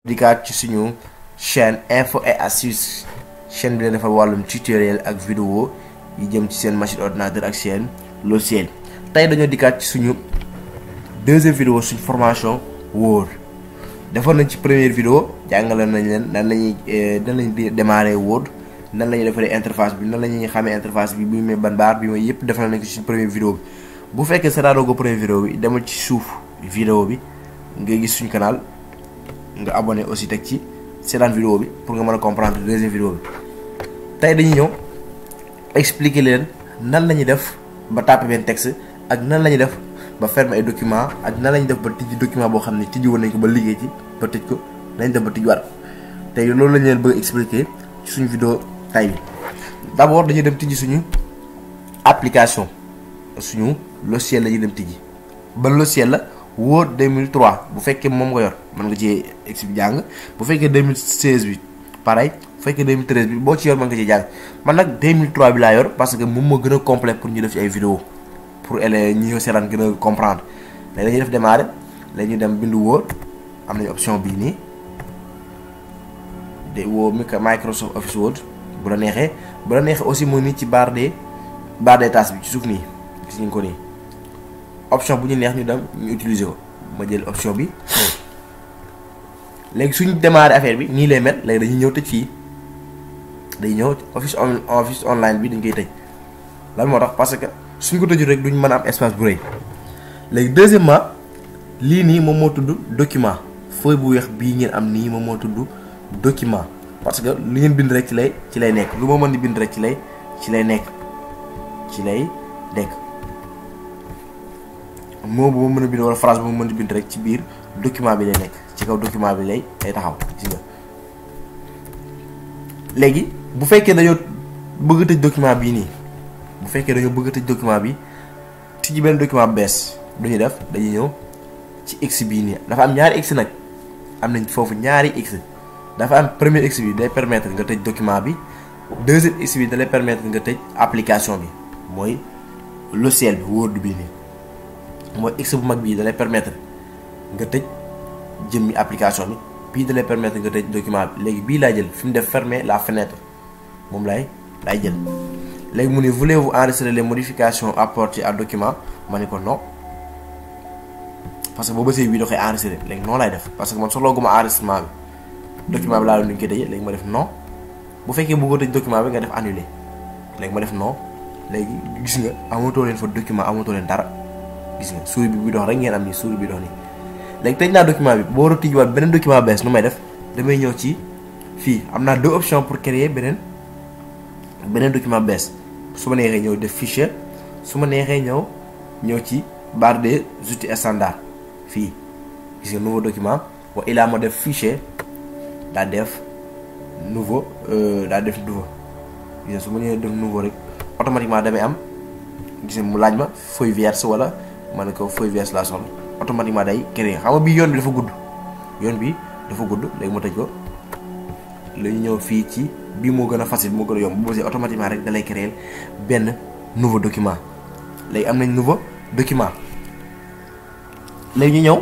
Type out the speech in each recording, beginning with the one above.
dikkaat ci suñu chaîne info et astuces chaîne bi leen defal wàllum tutoriel ak vidéo yi jëm ci seen machine ordinateur ak seen logiciel. tey dañoo dikkaat ci suñu deuxième vidéo suñu formation Word. defoon nañ ci première vidéo jàngale nañ leen nan lañuy démarrer Word, nan lañuy defaree interface bi, nan lañuy xamee interface bi bi muy ban baar bi mooy yëpp defal nañ ko ci suñu première vidéo bi. bu fekkee seetaanoo ko première vidéo bi demal ci suuf vidéo bi nga gis suñu canal nga abonné aussi teg ci seetaan vidéo bi pour nga mën a comprendre deuxième vidéo bi. tey dañuy ñëw expliquer leen nan la ñuy def ba taper benn texte ak nan la ñuy def ba fermer ay document ak nan la ñuy def ba tijji document boo xam ne tijji woon nañ ko ba liggéey ci ba tëj ko nañ def ba tijjiwaat ko. tey loolu lañ leen bëgg expliquer ci suñu vidéo tay bi. d'abord dañuy dem tijji suñu application suñu logiciel la ñuy dem tijji. ba logiciel la Word 2003 bu fekkee moom nga yor mën nga ci jàng, bu fekkee 2016 bi pareil, bu fekkee 2013 bi boo ci yor mën nga ci jàng. man nag 2003 bi laa yor parce que moom moo gën a complet pour ñu def ci ay vidéo pour ñi ñoo seetaan gën a comprendre. léegi dañuy def démarrer léegi ñu dem bindu Word, am nañu option bii nii de Microsoft Office Word bu la neexee aussi mu nii ci barre des tâches bi ci suuf nii gis ñu ko nii. option bu ñu neex ñu dem ñu utiliser ko. ma jël option bi léegi suñu démarrer affaire bi nii lay mel. léegi dañuy ñëw tëj fii, dañuy ñëw office online bi dañ koy tëj. lan moo tax parce que suñ ko tëjul rek duñ mën a am espace bu rëy. léegi deuxièmement lii nii moom moo tudd document. feuille bu weex bii ngeen am nii moom moo tudd document parce que lu ngeen bind rek ci lay nekk. lu ma mën di bind rek ci lay nekk. moo bu ma mën a bind wala phrase bu ma mën a bind rek ci biir document bi lay nekk, ci kaw document bi lay taxaw gis nga. léegi bu fekkee dañoo bëgg a tëj document bii nii, bu fekkee dañoo bëgg a tëj document bi tijji benn document bees du ñu def dañuy ñëw ci x bii nii. dafa am ñaari x nag, am nañ foofu ñaari x. dafa am premier x bi day permettre nga tëj document bi, deuxième x bi da lay permettre nga tëj application bi mooy logiciel bi Word bii nii. mooy x bu mag bii da lay permettre nga tëj jëmmi application bi, bii da lay permettre nga tëj document bi. léegi bii laa jël fi mu def fermer la fenêtre moom laay jël. léegi mu ne voulez-vous enregistrer les modifications apportées à document, ma ne ko non parce que boo bësee bii da koy enregistrer. léegi non laay def parce que man soxlooguma enregistrement bi, document bi laa doon ñu koy tëjee. léegi ma def non. bu fekkee bëggoo tëj document bi nga def annuler. léegi ma def non. léegi gis nga amatoo leen fa document, amatoo leen dara. gis nga souris bi dox rek ngeen am nii, souris bi dox nii. léegi tëj naa document bi, boo war a tijjiwaat beneen document bees nu may def, damay ñëw ci fii am naa deux options pour créer beneen document bees. su ma neexee ñëw def fichier, su ma neexee ñëw ci barre des outils standard fii gis nga nouveau document wa ilaa ma def fichier daa def nouveau gis nga su ma ñëwee def nouveau rek automatiquement damay am gis nga mu laaj ma feuille vierge wala ma ne ko feuille vierge laa soxla, automatiquement day créer. xam nga bii yoon bi dafa gudd, léegi ma tëj ko. lañu ñëw fii ci bii moo gën a facile, moo gën a yomb. bu bësee automatiquement rek da lay créer benn nouveau document. léegi am nañ nouveau document. léegi ñu ñëw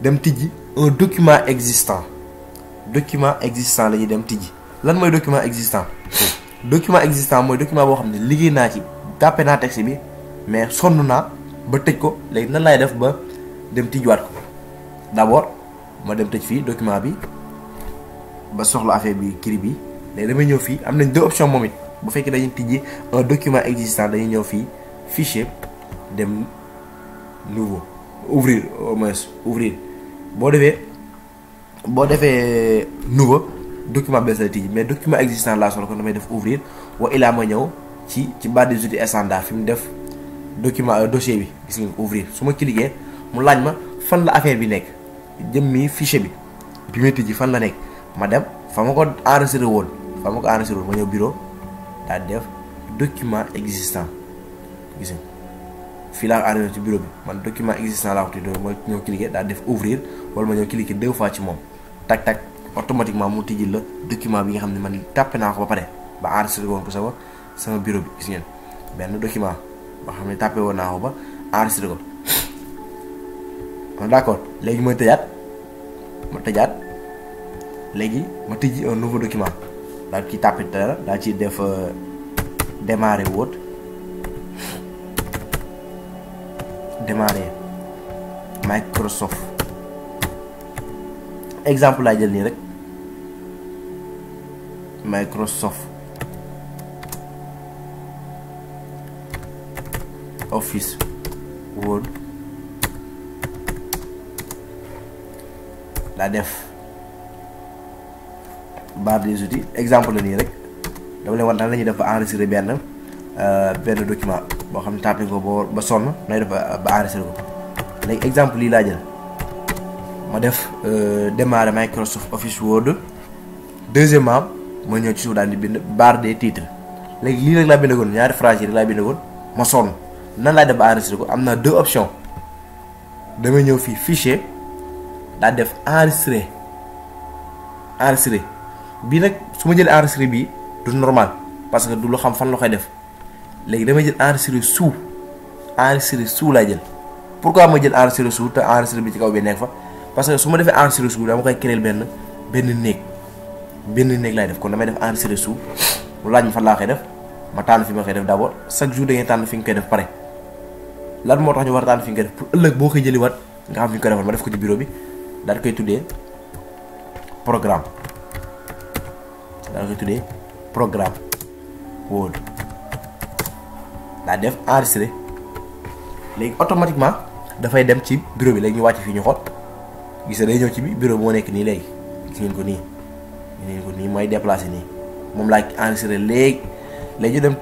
dem tijji un document existant la ñuy dem tijji. lan mooy document existant? document existant mooy document boo xam ne liggéey naa ci, tàppe naa texte bi mais sonn naa ba tëj ko. léegi nan laay def ba dem tijjiwaat ko? d'abord ma dem tëj fii document bi ba soxla affaire bi kii bi. léegi damay ñëw fii am nañ deux options moom it. bu fekkee dañuy tijji un document existant dañuy ñëw fii fichier dem nouveau ouvrir, au moins ouvrir. boo defee nouveau document bees lay tijji, mais document existant laa soxla kon damay def ouvrir wa ilaa ma ñëw ci barre des outils standard fi mu def document dossier bi gis nga ouvrir. su ma cliquer mu laaj ma fan la affaire bi nekk, jëmmi fichier bi may tijji fan la nekk. ma dem fa ma ko enregistré woon ma ñëw bureau daal def document existant gis nga fii laa enregistré ci bureau bi man document existant laa ko tuddee. ma ñëw cliquer daal def ouvrir wala ma ñëw cliquer deux fois ci moom tak automatiquement mu tijji la document bi nga xam ne man tàppe naa ko ba pare ba enregistré woon ko sama bureau bi. gis ngeen benn document ba xam ne tàppe woon naa ko ba enregistré ko. d'accord léegi ma tëjaat léegi ma tijji un nouveau document daal ci tàppe dara daal ci def démarrer Word démarrer Microsoft exemple laa jël nii rek Microsoft Office Word laa def barre des outils exemple la nii rek dama leen wan nan la ñuy def ba enregistrer benn document boo xam ne tàppe ko ba sonn nay def ba enregistrer ko léegi exemple lii laa jël ma def démarrer Microsoft Office Word. Deuxièmement ma ñëw ci suuf daal di bind barre des titres léegi lii rek laa bindagoon ñaari phrase yi rek laa bindagoon ma sonn nan laay def ba enregistrer ko am na 2 options damay ñëw fii fichier daal def enregistrer bii nag su ma jëlee enregistrer bii du normal parce que du lu xam fan la koy def léegi damay jël enregistrer sous laay jël. pourquoi ma jël enregistrer sous te enregistrer bi ci kaw bi nekk fa parce que su ma defee enregistrer sous dama koy créer benn néeg laay def kon damay def enregistrer sous mu laaj ma fan laa koy def ma tànn fi ma koy def d'abord chaque jour da ngay tànn fi nga koy def pare lan moo tax ñu war a tànn fi nga koy def pour ëllëg boo koy jëliwaat nga xam fi nga koy defal ma def ko ci bureau bi daal koy tuddee programme Word daa def enregistrer léegi automatiquement dafay dem ci bureau bi léegi ñu wàcc fii ñu xool gis nga day ñëw ci bi bureau moo nekk nii léegi gis ngeen ko nii mooy déplacé nii moom laa enregistré léegi ñu dem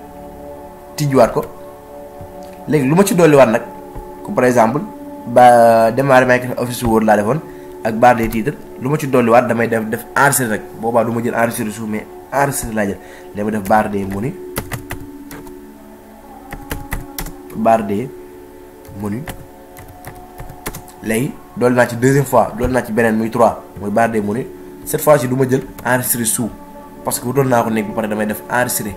tijjuwaat ko léegi lu ma ci dolliwaat nag comme par exemple ba démarrer Microsoft Office Word laa defoon ak barre des titres lu ma ci dolliwaat damay def enregistré rek boobaa du ma jël enregistré suuf mais enregistré laa jël dama def barre des menus léegi dolli naa ci deuxième fois dolli naa ci beneen muy 3 mooy barre des menus cette fois ci du ma jël enregistré sous parce que bu doon naa ko néeg ba pare damay def enregistré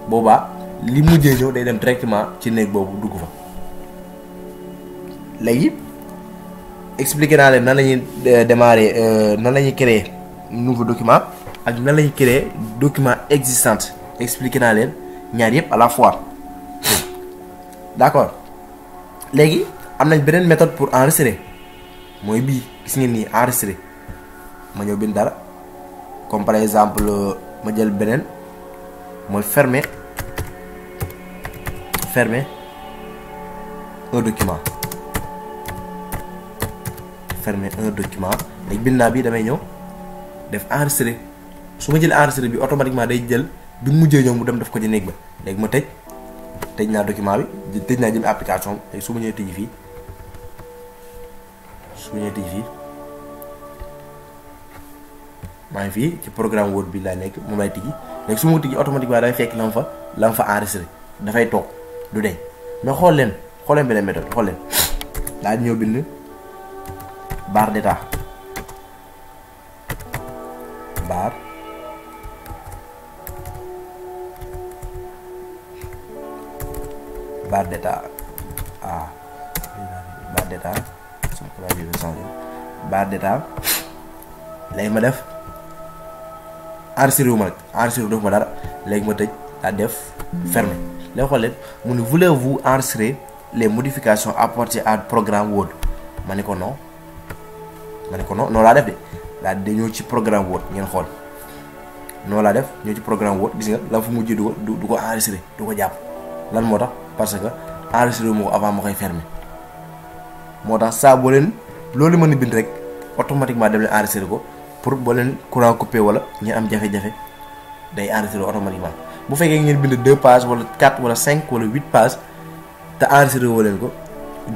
boobaa li mujjee ñëw day dem directement ci néeg boobu dugg fa. léegi expliqué naa leen nan la ñuy démarrer nan la ñuy créer nouveau document ak nan la ñuy créer document existant expliqué naa leen ñaar yëpp à la fois d'accord. léegi am nañ beneen méthode pour enregistrer mooy bii gis ngeen nii enregistrer ma ñëw bind dara comme par exemple ma jël beneen mooy fermer un document léegi bind naa bii damay ñëw def enregistrer su ma jël enregistrer bi automatiquement day jël bi mujjee ñëw mu dem def ko ci néeg ba léegi ma tëj naa document bi tëj naa jëm application léegi su ma ñëwee tëj fii maa ngi fii ci programme Word bi laa nekk moom lay tijji léegi su ma ko tijji automatiquement dafay fekk la ma fa enregistré dafay toog du deñ mais xool leen beneen méthode xool leen daal di ñëw bind barre d'état barre d'état barre d'état léegi ma def enregistré wu ma def ma dara léegi ma tëj daa def fermer léegi xool leen mu ne voulez-vous enregistrer les modifications apportées à programme Word ma ne ko non noonu laa def de daal di ñëw ci programme Word ngeen xool noonu laa def ñëw ci programme Word gis nga la fa mujj du ko enregistré du ko jàpp lan moo tax parce que enregistré wu ma ko avant ma koy fermer moo tax saa boo leen loolu mën a bind rek automatiquement dem leen enregistré ko pour boo leen courant coupé wala ñu am jafe-jafe day enregistré automatiquement bu fekkee ngeen bind 2 pages wala 4 wala 5 wala 8 pages te enregistré woo leen ko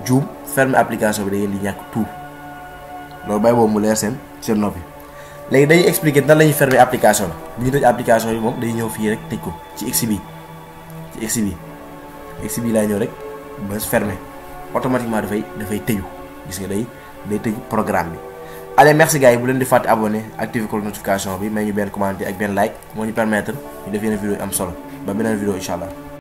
juum fermer application bi da ngeen di ñàkk tout loolu bàyyi boobu mu leer seen noppi. léegi dañuy expliquer nan la ñuy fermer application bi bu ñu tëj application yi moom day ñëw fii rek tëj ko ci X bi laay ñëw rek ba fermer automatiquement dafay tëju gis nga day tëj programme bi. allez merci gars yi bu leen di fàtte abonné activer ko notification bi may ñu benn commentaire ak benn like moo ñu permettre ñu def yeneen vidéo yu am solo ba beneen vidéo incha allah.